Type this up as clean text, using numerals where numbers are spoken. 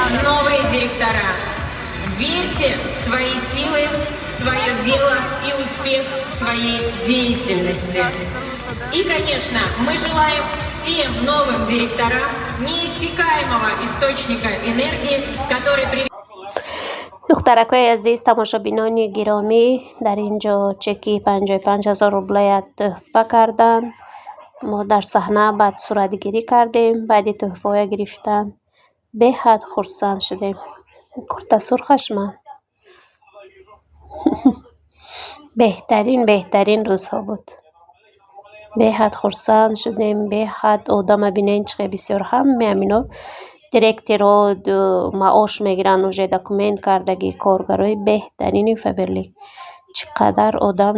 Новые директора! Верьте в свои силы, в свое дело и успех своей деятельности. И, конечно, мы желаем всем новым директорам неиссякаемого источника энергии, который приведет Духтаракҳои азиз, тамошобинони гиромӣ, дар ин ҷо чеки 55 000 рублая тӯҳфа карданд. Мо дар саҳна баъд суратгирӣ кардем. Баъди тӯҳфаҳоя гирифтан беҳад хурсанд шудем. Курта сурхаш ман. Беҳтарин, беҳтарин рӯзҳо буд. Беҳад хурсанд шудем, беҳад одама бинед, чӣ хел бисёр. Ҳамаи ҳамино директоро маош мегиранд, уже документ кардагӣ, коргарои беҳтарини Фаберлик. Чӣ қадар одам.